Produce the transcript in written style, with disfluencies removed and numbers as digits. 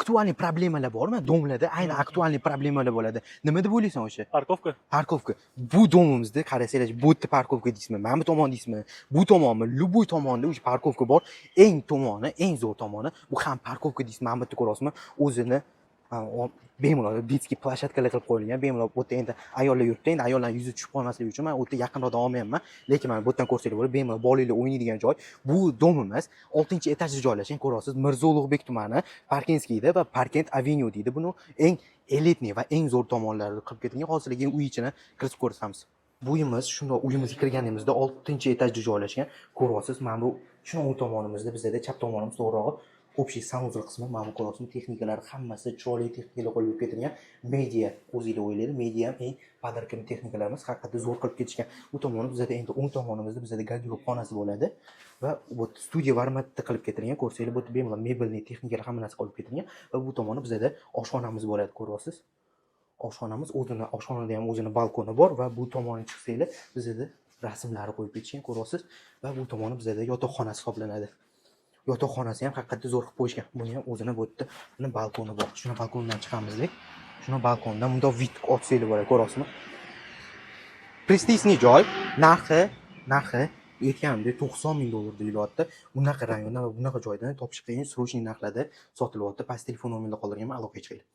Актуальный problemalar bormi? Дом larda ayni актуальный problemalar bo'ladi. Nima deb o'ylaysan o'sha? Парковка. Парковка. Bu дом imizda qarasanglar, bu yerda парковка deysizmi, mana bu tomon deysizmi, bu tomonmi, любой tomonda o'sha парковка bor. Eng tomoni, eng zo'r tomoni, bu ham парковка deysizmi, mana bu yerda ko'ryapsizmi, o'zini bemalol детский площадка lar qilib qo'yilgan. Bemalol bu yerda endi ayollar yuribdi. Endi ayollarni yuzi tushib qolmasligi uchun man u yerda yaqinroqdan olmayapman, lekin mana bu yerdan ko'rsanglar bo'ladi, bemalol bolalar o'ynaydigan joy. Bu дом imiz oltinchi etajda joylashgan, ko'ryapsiz, Mirzo Ulug'bek tumani, Parkentskiyda va Parkent Avenue deydi. Buni eng элитный va eng zo'r tomonlari qilib ketilgan. Hozir sizlarga uy ichini kiritib ko'rsatamiz. Bu uyimiz shundoq uyimizga kirganimizda oltinchi etajda joylashgan, ko'ryapsiz. Mana bu shuni o'ng tomonimizda, bizada chap tomonimiz, to'g'rirog'i, общий санузел qismi. Mana bu ko'ryapsizmi, texnikalari hammasi chiroyli texnikalar qo'yilib ketilgan. Media, o'zinglar o'ylanglar, media ham eng подарка texnikalarimiz, haqiqatda zo'r qilib ketishgan. Bu tomoni bizada endi o'ng tomonimizda bizada garderob xonasi bo'ladi va bu studiya formatda qilib ketilgan, ko'rsanglar, bu yerda bemalol мебельный texnikalar, hamma narsa qilib ketilgan. Va bu tomoni bizada oshxonamiz bo'ladi, ko'ryapsiz, oshxonamiz o'zini, oshxonada ham o'zini balkoni bor. Va bu tomoni chiqsanglar, bizada rasmlari qo'yib ketishgan, ko'ryapsiz. Va bu tomoni bizada yotoqxonasi hisoblanadi. Yotoqxonasi ham haqiqatda zo'r qilib qo'yishgan. Buni ham o'zini bu yerda buni balkoni bor. Shuni balkonidan chiqamizda, shuni balkondan bundoq вид ochsanglar bo'ladi, ko'ryapsizmi, престижный joy. Narxi aytganimdek, 90 000 dollar deyilyapti. Bunaqa rayonda va bunaqa joydan topish qiyin, срочный narxlarda sotilyapti. Past telefon nomerlar qoldirganman, aloqaga chiqinglar.